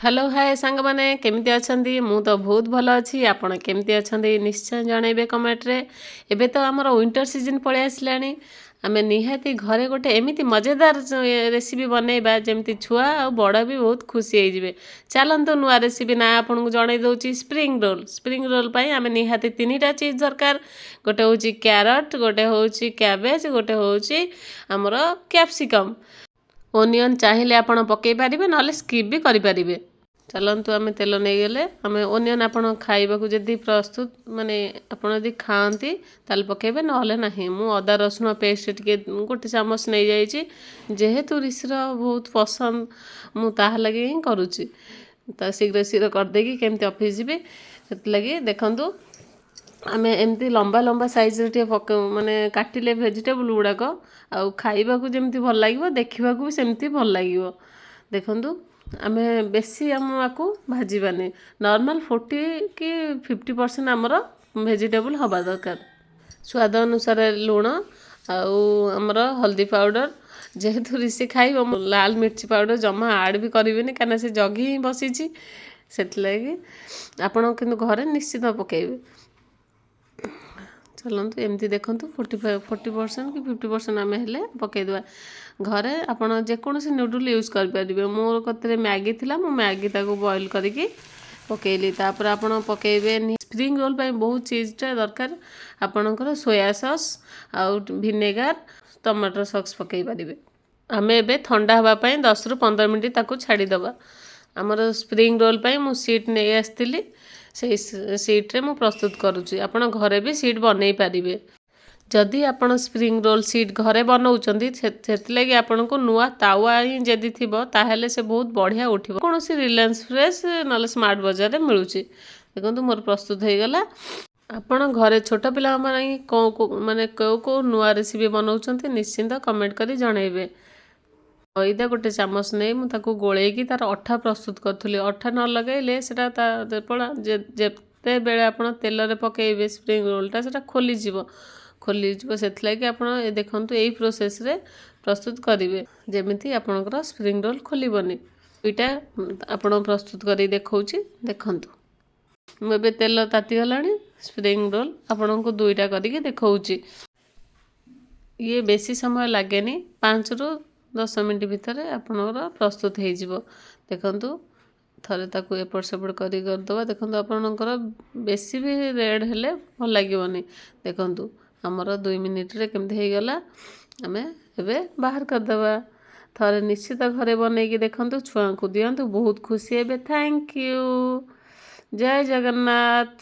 Hello, ହାଏ ସାଙ୍ଗମାନେ, କେମିତି ଅଛନ୍ତି? ମୁଁ ତ ବହୁତ ଭଲ ଅଛି। ଆପଣ କେମିତି ଅଛନ୍ତି, ନିଶ୍ଚୟ ଜଣାଇବେ କମେଣ୍ଟରେ। ଏବେ ତ ଆମର ୱିଣ୍ଟର ସିଜନ୍ ପଳେଇ ଆସିଲାଣି। ଆମେ ନିହାତି ଘରେ ଗୋଟେ ଏମିତି ମଜେଦାର ରେସିପି ବନେଇବା, ଯେମିତି ଛୁଆ ଆଉ ବଡ଼ ବି ବହୁତ ଖୁସି ହେଇଯିବେ। ଚାଲନ୍ତୁ, ନୂଆ ରେସିପି ନାଁ ଆପଣଙ୍କୁ ଜଣାଇ ଦେଉଛି, ସ୍ପ୍ରିଙ୍ଗ ରୋଲ୍। ସ୍ପ୍ରିଙ୍ଗ ରୋଲ୍ ପାଇଁ ଆମେ ନିହାତି ତିନିଟା ଚିଜ୍ ଦରକାର। ଗୋଟେ ହେଉଛି କ୍ୟାରଟ୍, ଗୋଟେ ହେଉଛି କ୍ୟାବେଜ୍, ଗୋଟେ ହେଉଛି ଆମର କ୍ୟାପ୍ସିକମ୍। ଓନିଅନ୍ ଚାହିଁଲେ ଆପଣ ପକାଇ ପାରିବେ, ନହେଲେ ସ୍କିପ୍ ବି କରିପାରିବେ। ଚାଲନ୍ତୁ, ଆମେ ତେଲ ନେଇଗଲେ। ଆମେ ଓନିଅନ୍ ଆପଣ ଖାଇବାକୁ ଯଦି ପ୍ରସ୍ତୁତ, ମାନେ ଆପଣ ଯଦି ଖାଆନ୍ତି ତାହେଲେ ପକାଇବେ, ନହେଲେ ନାହିଁ। ମୁଁ ଅଦା ରସୁଣ ପେଷ୍ଟ ଟିକେ ଗୋଟେ ଚାମଚ ନେଇଯାଇଛି। ଯେହେତୁ ରିଷିର ବହୁତ ପସନ୍ଦ, ମୁଁ ତାହା ଲାଗି ହିଁ କରୁଛି। ତ ଶୀଘ୍ର ଶୀଘ୍ର କରିଦେଇକି କେମିତି ଅଫିସ୍ ଯିବି, ସେଥିଲାଗି। ଦେଖନ୍ତୁ, ଆମେ ଏମିତି ଲମ୍ବା ଲମ୍ବା ସାଇଜ୍ରେ ଟିକେ ମାନେ କାଟିଲେ ଭେଜିଟେବୁଲ୍ ଗୁଡ଼ାକ ଆଉ ଖାଇବାକୁ ଯେମିତି ଭଲ ଲାଗିବ, ଦେଖିବାକୁ ବି ସେମିତି ଭଲ ଲାଗିବ। ଦେଖନ୍ତୁ, ଆମେ ବେଶୀ ଆମ ଆକୁ ଭାଜିବାନି। ନର୍ମାଲ୍ 40 କି 50% ଆମର ଭେଜିଟେବୁଲ୍ ହେବା ଦରକାର। ସ୍ୱାଦ ଅନୁସାରେ ଲୁଣ ଆଉ ଆମର ହଳଦୀ ପାଉଡ଼ର। ଯେହେତୁ ରିଷି ଖାଇବ, ମୁଁ ଲାଲ ମିର୍ଚି ପାଉଡ଼ର ଜମା ଆଡ଼୍ ବି କରିବିନି, କାହିଁକିନା ସେ ଜଗି ହିଁ ବସିଛି ସେଥିଲାଗି। ଆପଣ କିନ୍ତୁ ଘରେ ନିଶ୍ଚିତ ପକାଇବେ। ଚାଲନ୍ତୁ, ଏମିତି ଦେଖନ୍ତୁ, 40% କି 50% ଆମେ ହେଲେ ପକାଇଦେବା। ଘରେ ଆପଣ ଯେକୌଣସି ନୁଡ଼ୁଲ୍ ୟୁଜ୍ କରିପାରିବେ। ମୋର କତିରେ ମ୍ୟାଗି ଥିଲା, ମୁଁ ମ୍ୟାଗି ତାକୁ ବଏଲ୍ କରିକି ପକାଇଲି। ତାପରେ ଆପଣ ପକାଇବେ, ସ୍ପ୍ରିଙ୍ଗ ରୋଲ୍ ପାଇଁ ବହୁତ ଚିଜ୍ଟା ଦରକାର ଆପଣଙ୍କର, ସୋୟା ସସ୍ ଆଉ ଭିନେଗାର, ଟମାଟୋ ସସ୍ ପକାଇ ପାରିବେ। ଆମେ ଏବେ ଥଣ୍ଡା ହେବା ପାଇଁ 10ରୁ 15 ମିନିଟ୍ ତାକୁ ଛାଡ଼ିଦେବା। ଆମର ସ୍ପ୍ରିଙ୍ଗ ରୋଲ୍ ପାଇଁ ମୁଁ ସିଟ୍ ନେଇ ଆସିଥିଲି, ସେଇ ସିଟ୍ରେ ମୁଁ ପ୍ରସ୍ତୁତ କରୁଛି। ଆପଣ ଘରେ ବି ସିଟ୍ ବନେଇ ପାରିବେ। ଯଦି ଆପଣ ସ୍ପ୍ରିଙ୍ଗ ରୋଲ୍ ସିଟ୍ ଘରେ ବନାଉଛନ୍ତି, ସେଥିଲାଗି ଆପଣଙ୍କୁ ନୂଆ ତାୱା ହିଁ ଯଦି ଥିବ, ତାହେଲେ ସେ ବହୁତ ବଢ଼ିଆ ଉଠିବ। କୌଣସି ରିଲାଏନ୍ସ ଫ୍ରେଶ୍ ନହେଲେ ସ୍ମାର୍ଟ ବଜାରରେ ମିଳୁଛି। ଦେଖନ୍ତୁ, ମୋର ପ୍ରସ୍ତୁତ ହେଇଗଲା। ଆପଣ ଘରେ ଛୋଟ ପିଲାଙ୍କ ପାଇଁ କେଉଁ କେଉଁ, ମାନେ କେଉଁ କେଉଁ ନୂଆ ରେସିପି ବନାଉଛନ୍ତି, ନିଶ୍ଚିନ୍ତ କମେଣ୍ଟ କରି ଜଣାଇବେ। ମଇଦା ଗୋଟେ ଚାମଚ ନେଇ ମୁଁ ତାକୁ ଗୋଳେଇକି ତାର ଅଠା ପ୍ରସ୍ତୁତ କରୁଥିଲି। ଅଠା ନ ଲଗାଇଲେ ସେଇଟା ତା ଯେତେବେଳେ ଆପଣ ତେଲରେ ପକାଇବେ ସ୍ପ୍ରିଙ୍ଗ ରୋଲ୍ଟା, ସେଇଟା ଖୋଲିଯିବ ଖୋଲିଯିବ। ସେଥିଲାଗି ଆପଣ ଏ ଦେଖନ୍ତୁ, ଏଇ ପ୍ରୋସେସ୍ରେ ପ୍ରସ୍ତୁତ କରିବେ, ଯେମିତି ଆପଣଙ୍କର ସ୍ପ୍ରିଙ୍ଗ ରୋଲ୍ ଖୋଲିବନି। ଦୁଇଟା ଆପଣ ପ୍ରସ୍ତୁତ କରି ଦେଖାଉଛି, ଦେଖନ୍ତୁ। ମୁଁ ଏବେ ତେଲ ତାତିଗଲାଣି, ସ୍ପ୍ରିଙ୍ଗ ରୋଲ୍ ଆପଣଙ୍କୁ ଦୁଇଟା କରିକି ଦେଖାଉଛି। ଇଏ ବେଶୀ ସମୟ ଲାଗେନି, 5ରୁ 10 ମିନିଟ୍ ଭିତରେ ଆପଣଙ୍କର ପ୍ରସ୍ତୁତ ହେଇଯିବ। ଦେଖନ୍ତୁ, ଥରେ ତାକୁ ଏପଟ ସେପଟ କରି କରିଦେବା। ଦେଖନ୍ତୁ, ଆପଣଙ୍କର ବେଶୀ ବି ରେଡ଼୍ ହେଲେ ଭଲ ଲାଗିବନି। ଦେଖନ୍ତୁ, ଆମର 2 ମିନିଟ୍ରେ କେମିତି ହେଇଗଲା। ଆମେ ଏବେ ବାହାର କରିଦେବା। ଥରେ ନିଶ୍ଚିତ ଘରେ ବନେଇକି ଦେଖନ୍ତୁ, ଛୁଆଙ୍କୁ ଦିଅନ୍ତୁ, ବହୁତ ଖୁସି ହେବେ। Thank you, Jay Jagannath.